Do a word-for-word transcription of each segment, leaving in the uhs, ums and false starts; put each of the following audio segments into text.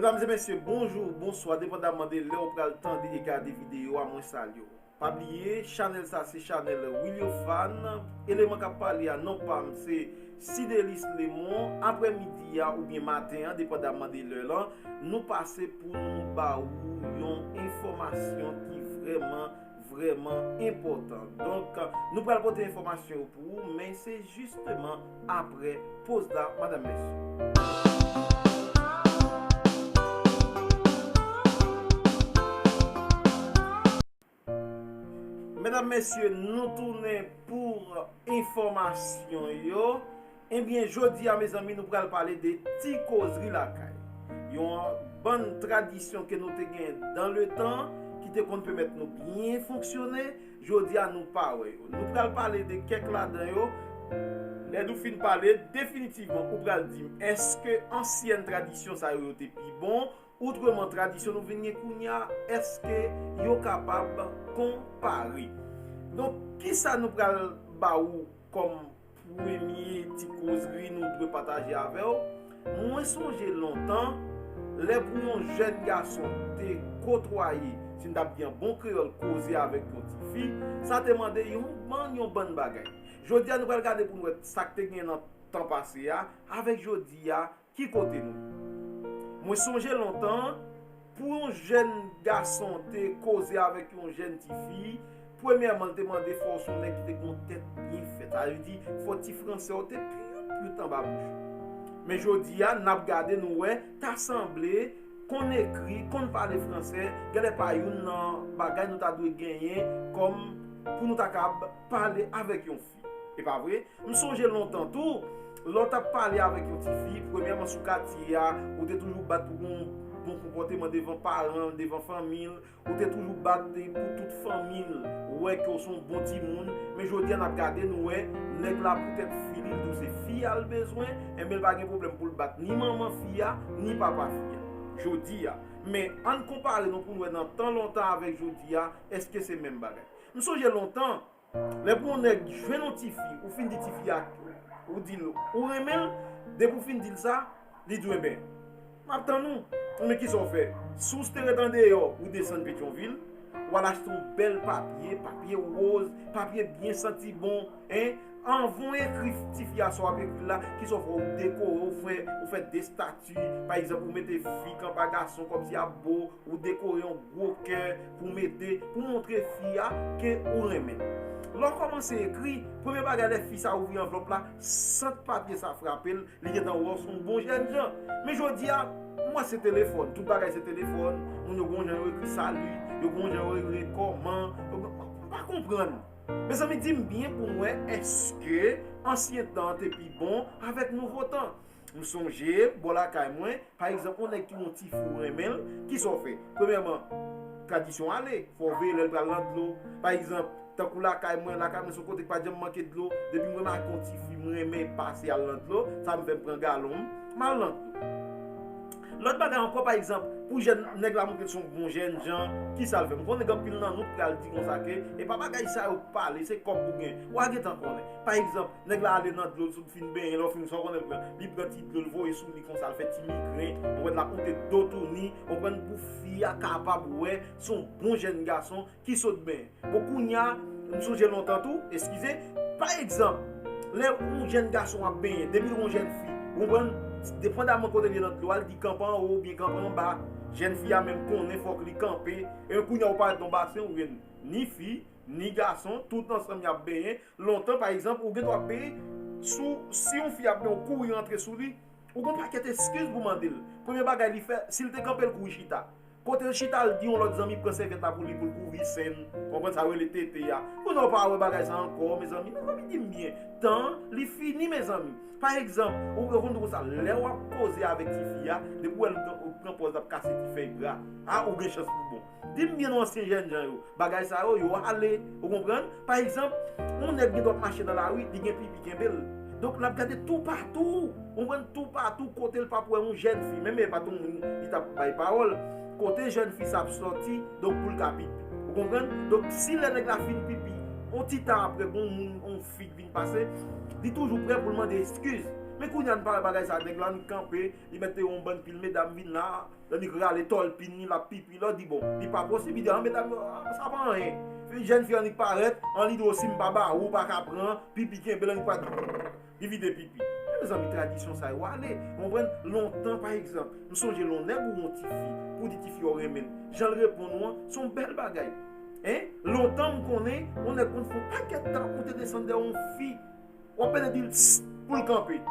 Medam e mesye, bonjou, bonswa, depandamman de lè ou pral tande e gade videyo a, mwen salye w. Pa bliye, chanèl sa se chanèl Willio Fan. Eleman k ap pale a, non pa m se Sidelis Lemon. Aprèmidi a oubyen maten an, depandamman de lè lan, nou pase pou nou ba ou yon enfòmasyon ki vrèman, vrèman enpòtan. Donk, nou pral pote enfòmasyon yo pou ou, men se jisteman apre poz la, medam, mesye. Medam, mesye, nou tounen pou enfòmasyon yo. Ebyen, jodi a, mezanmi, nou pral pale de ti kozri lakay. Yon bann tradisyon ke nou te gen dan le tan, ki te konn pèmèt nou byen fonksyone, jodi a, nou pa wè yo. Nou pral pale de kèk ladan yo. Lè nou fin pale, definitivman, ou pral di m, èske ansyen tradisyon sa yo, yo te pi bon? Outreman, tradisyon nou vin gen kounye a, èske yo kapab konpare? Donk, kisa nou pral ba ou kòm premye ti kozri nou dwe pataje avè w? Mwen sonje lontan, lè pou yon jèn gason te kotwaye, si n t ap di an bon kreyòl, koze avèk yon tifi, sa te mande yon bann, yon bann bagay. Jodi a, nou pral gade pou n wè sa k te gen nan tan pase a, avèk jodi a, ki kote nou ye. Mwen sonje lontan, pou yon jèn gason te koze avèk yon jèn tifi, premyèman, l te mande fò w se yon nèg ki te gen yon tèt byen fèt. Sa vle di, fò ti franse w te pyot pyot anba bouch ou. Men jodi a, n ap gade, nou wè, ta sanble, konn ekri, konn pale franse, genlè pa youn nan bagay nou ta dwe genyen kòm pou nou ta kab pale avèk yon fi. E pa vre? M sonje lontan tou, lè w t ap pale avèk yon tifi, premyèman sou katye a, ou te toujou bat pou yon bon konpòteman devan paran l, devan fanmi l, ou te toujou bat pou tout fanmi l wè ke w se yon bon timoun. Men jodi a, n ap gade, nou wè, nèg la poutèt fi li, l di w se fi a l bezwen, enben l pa gen pwoblèm pou l bat ni manman fi a, ni papa fi a. Jodi a. Men ann konpare nou pou n wè nan tan lontan avèk jodi a, èske se menm bagay? M sonje lontan, lè pou yon nèg jwenn yon tifi, ou fin di tifi a, ou di l ou renmen l, depi w fin di l sa, li di w, enben, m ap tann ou. Men kisa w fè? Si w te ret andeyò, ou desann Petyonvil, w al achte yon bèl papye, papye woz, papye byen santi bon, en, anvan w ekri tifi a sa w ap ekri la, kisa w fè? Ou dekore, ou fè, ou fè de estati, pa egzanp, ou mete fi k anba gason kòmsi y ap bo, ou dekore yon gwo kè pou mete, pou montre fi a ke ou renmen l. Lè w kòmanse ekri, premye bagay, lè fi sa ouvri anvlòp la, sant papye sa frape l, li gentan wè w se yon bon jènjan. Men jodi a, m wè se telefòn, tout bagay se telefòn, moun yo gen yon jan yo ekri sali, yo gen yon jan yo ekri kòman, m pa konprann. Mezanmi, di m byen pou m wè, èske ansyen tan an te pi bon avèk nouvo tan? M sonje, bò lakay mwen, pa egzanp, yon nèg ki gen yon tifi ou renmen l, kisa w fè? Premyèman, tradisyon ale, fò w veye lè l pral nan dlo. Pa egzanp, tankou lakay mwen, lakay mwen se yon kote k pa janm manke dlo. Depi m remake yon tifi m renmen pase al nan dlo, sa m fè, m pran galon m, m al nan dlo. Lòt bagay ankò, pa egzanp, pou jèn nèg la montre l se yon bon jènjan, kisa l fè? M konnen gen anpil nan nou k pral di konsa ke e pa bagay sa yo k pale, se kòb ou gen. W a gentan konnen. Pa egzanp, nèg la ale nan dlo, sot fin benyen, lè w fin, sa w konnen l pran, li pran ti dlo, l voye sou li konsa, l fè ti migren, w konprann, l ap monte do touni, w konprann, pou fi a kapab wè se yon bon jèn gason ki sot benyen. Bon, kounye a, m sonje lontan tou, eskize, pa egzanp, lè yon jèn gason ap benyen, depi l wè yon jèn fi, w konprann, depandamman kote l ye nan dlo a, l di kanpe anwo oubyen kanpe anba, jèn fi a menm konnen fòk li kanpe, e kounye a ou parèt nan basen, ou jwenn ni fi, ni gason, tout ansanm y ap benyen. Lontan, pa egzanp, ou gen dwa ap benyen, sou, si yon fi ap benyen, ou kouri rantre sou li, ou gen yon pakèt eskiz pou mande l. Premye bagay li fè, si l te kanpe, l kouri chita. Kote l chita, l di yon lòt zanmi pran sèvyèt la pou li, pou l kouvri sen l. Konprann sa yo rele tete a. Kounye a ou pa wè bagay sa ankò, mezanmi. Mezanmi, di m byen. Tan an, li fini, mezanmi. Pa egzanp, ou, ou konn di konsa, lè w ap koze avèk tifi a, depi w wè l pran, pran pòz l ap kase ti fèy bra, a, ou gen chans pou bon. Di m byen non, ansyen jènjan yo. Bagay sa yo, yo ale. Ou konprann? Pa egzanp, yon nèg gen dwa ap mache nan lari, li gen pipi, kenbe l. Donk, l ap gade toupatou. Ou konprann? Toupatou kote l p ap wè yon jèn fi. Menm e pa t yon moun li t ap bay pawòl. Kote jèn fi sa ap sòti, donk, pou l ka pipi. Ou konprann? Donk, si lè nèg la fin pipi, yon ti tan apre, gen yon moun, yon fi k vin pase, li toujou prè pou l mande eskiz. Men kounye a n pale bagay sa, nèg la annik kanpe, li mete yon bann pil medam vin la, l annik rale tòlpin li, l ap pipi, lè w di bon, li pa posib, li di, ah, medam yo, ah, sa pa anyen. Jèn fi annik parèt, an li di w si m pa ba ou, ou pa ka pran, pipi kenbe l annik pa li vide pipi. Men mezanmi, tradisyon sa yo ale. Ou konprann? Lontan, pa egzanp, m sonje lè yon nèg ou yon tifi, pou di tifi yo renmen l, jan l reponn ou an, se yon bèl bagay. Hein? Lontan, m konnen, yon nèg konn fè yon pakèt tan ou te desann dèyè yon fi, w ap pede di l, "Sst," pou l kanpe.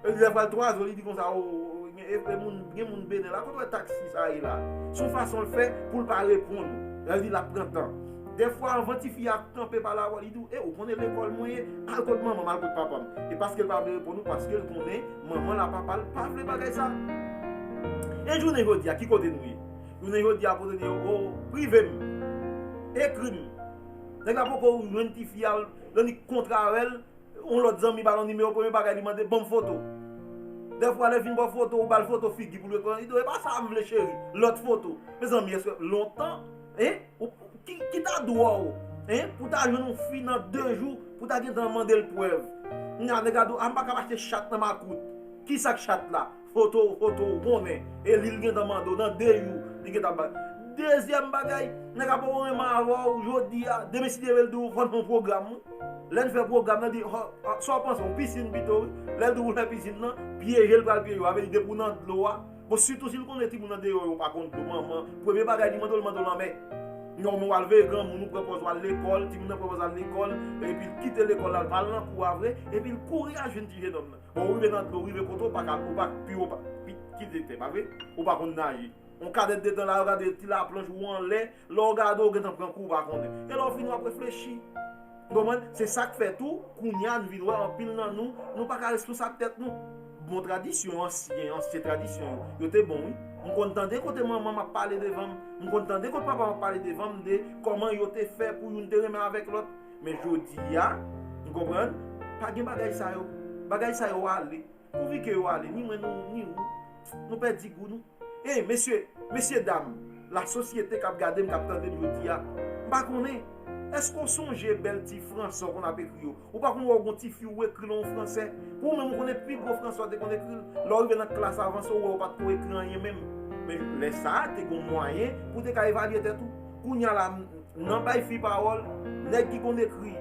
E lè pral twa zò, li di konsa, "O, o, o, gen, e, e moun, gen moun Benè la, kote w wè taksi sa ye la?" Se yon fason l fè pou l pa reponn ou. Lè l di l ap pran tan. Dèfwa, anvan tifi a kanpe pale avè w, li di w, "E, ou konnen lekòl mwen ye, al kot manman m, al kot papa m." E paske l pa vle reponn ou, paske l konnen manman l ak papa l pa vle bagay sa. E jounen jodi a, ki kote nou ye? Jounen jodi a, kote nou ye? O, prive m. Ekri m. Nèg la poko jwenn tifi a, l annik kontre avè l, yon lòt zanmi ba l yon nimewo, premye bagay li mande, "Ban m foto." Dèfwa, lè l fin ba w foto, ou ba l foto figi pou l wè, li di w, "E pa sa m vle, cheri, lòt foto." Mezanmi, èske lontan, hein? Ou, ki, ki ta dwa w, hein? Pou ta jwenn yon fi nan de jou, pou ta gentan mande l prèv. Kounye a, nèg la di w, "A, m pa kab achte chat nan makout." Ki sa k chat la? Foto, foto, ou konnen. E li l gentan mande w nan de jou, li gentan ba. Dezyèm bagay, nèg la poko renmen avè w jodi a, demen si Dye vle l di w, "Fò n fè yon pwogram, wi." Lè n fè pwogram nan, di, "Hò, a, sa w panse, yon pisin pito, wi." Lè l di w pou l fè pisin nan, pyeje l pral pyeje w. Sa vle di depi w nan dlo a, bon, sitou si l konnen timoun nan deyò yo pa konn dlo, manman, premye bagay li mande w, l mande w lanmè. Non, men w al veye granmoun, ou pran pòz w al lekòl, timoun nan pran pòz al lekòl, epi l kite lekòl la, l pa al nan kou a vre, epi l kouri al jwenn ti jenòm nan. Bon, ou rive nan dlo, ou rive kote w pa ka, ou pa, pi w pa, pi, ki de tè, pa vre? Ou pa konn naje. Yon kadèt dedan la, yo gade ti laplanch ou anlè, lè w gade w gentan pran kou, ou pa konnen. E lè w fini, w ap reflechi. Ou konprann? Se sa k fè tou, kounye a, n vin wè anpil nan nou, nou pa ka responsab tèt nou. Bon tradisyon, ansyen, ansyen tradisyon yo, yo te bon, wi. M konn tande kote manman m ap pale devan m, m konn tande kote papa m ap pale devan m de kòman yo te fè pou youn te renmen avèk lòt. Men jodi a, ou konprann? Pa gen bagay sa yo. Bagay sa yo ale. Pouvi ke yo ale, ni mwen, nou, ni ou, nou pèdi gou nou. Ey, mesye, mesye dam, lasosyete k ap gade m, k ap tande m jodi a, m pa konnen, èske w sonje bèl ti fransè w konn ap ekri yo? Ou pa konn wè w gon ti fi ou ekri l an fransè? Pou ou menm, ou konnen pi gwo fransè w te konn ekri l. Lè w rive nan klas avanse, ou wè w pa t ko ekri anyen menm. Men lè sa a, te gon mwayen pou w te ka evalye tèt ou. Kounye a la, m, nan bay fi pawòl, nèg ki konn ekri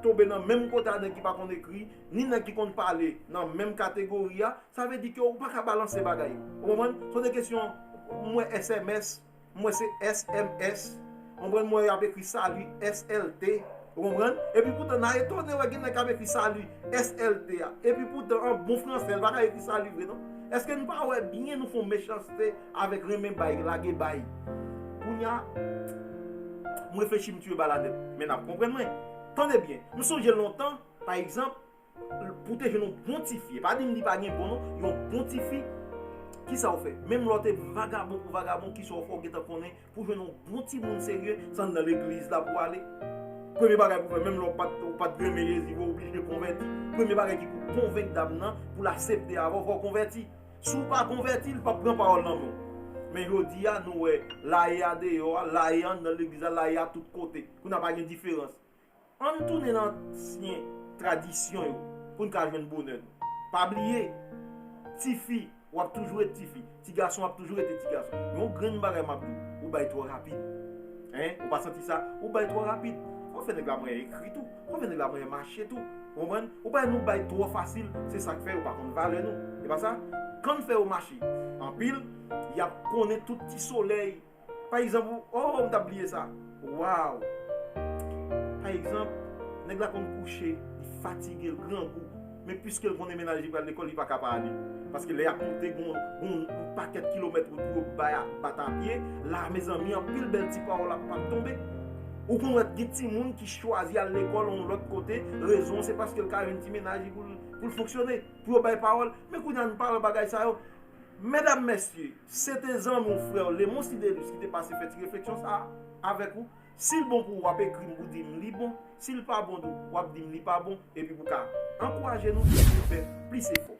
tonbe nan menm kote a nèg ki pa konn ekri, ni nèg ki konn pale nan menm kategori a, sa vle di ke ou pa ka balanse bagay yo. Ou konprann? Se yon kesyon, m wè S M S, m wè se S M S, ou konprann? M wè y ap ekri salut, S L T, ou konprann? Epi poutan, n a etone wè gen nèg k ap ekri salut, S L T a. Epi poutan, an bon fransè, l pa ka ekri salut vre, non. Èske n pa wè byen nou fè yon mechanste avèk renmen bay, lage bay? Kounye a, m reflechi, m tiye bal la nèt. Men n ap konprann mwen. Tande byen, m sonje lontan, pa egzanp, pou te jwenn yon bon ti fi, e pa di m li pa gen bon non, yon bon ti fi, kisa w fè? Menm lè w te vagabon pou vagabon, kisa w fè? W gentan konnen pou jwenn yon bon timoun serye, se anndan legliz la pou w ale. Premye bagay pou w fè, menm lè w pa t, ou pa t renmen Jezi vre, w oblije konvèti. Premye bagay ki pou konvenk dam nan, pou l aksepte avè w, fò w konvèti. Si w pa konvèti, li p ap pran pawòl nan men w. Men jodi a, nou wè, laye a deyò a, laye a anndan legliz la, laye a tout kote. Kounye a pa gen diferans. Ann tounen nan ansyen tradisyon yo pou n ka jwenn bonè nou. Pa bliye, tifi, w ap toujou ret tifi. Ti gason ap toujou rete ti gason. Yon grenn bagay m ap di w, ou bay twò rapid. Hein? Ou pa santi sa? Ou bay twò rapid. Fò fè nèg la mwen ekri tou. Fò fè nèg la mwen mache tou. Ou konprann? Ou bay nou bay twò fasil. Se sa k fè yo pa konn valè nou. E pa sa? Kan n fè yo mache anpil, y ap konnen tout ti solèy. Pa egzanp, ou, oh, m t ap bliye sa. Waw! Pa egzanp, nèg la konn kouche, li fatige, l grangou. Men piske l konnen mennaj li pral lekòl, li pa ka pa ale. Paske lè y ap monte, gon, gon, yon pakèt kilomèt wout pou yo bay a, bat a pye. La, mezanmi, anpil bèl ti pawòl ap, ap tonbe. Ou konn wè gen timoun ki chwazi al lekòl yon lòt kote, rezon se paske l ka jwenn ti mennaj li pou l, pou l fonksyone, pou yo bay pawòl. Men kounye a, nou pa wè bagay sa yo. Medam, mesye, se te zanmi w, frè w, Lemon Sidelus ki te pase fè ti refleksyon sa a avèk ou. Si l bon pou ou, w ap ekri m pou di m li bon. Si l pa bon tou, w ap di m li pa bon. Epi pou ka ankouraje nou pou nou fè plis efò.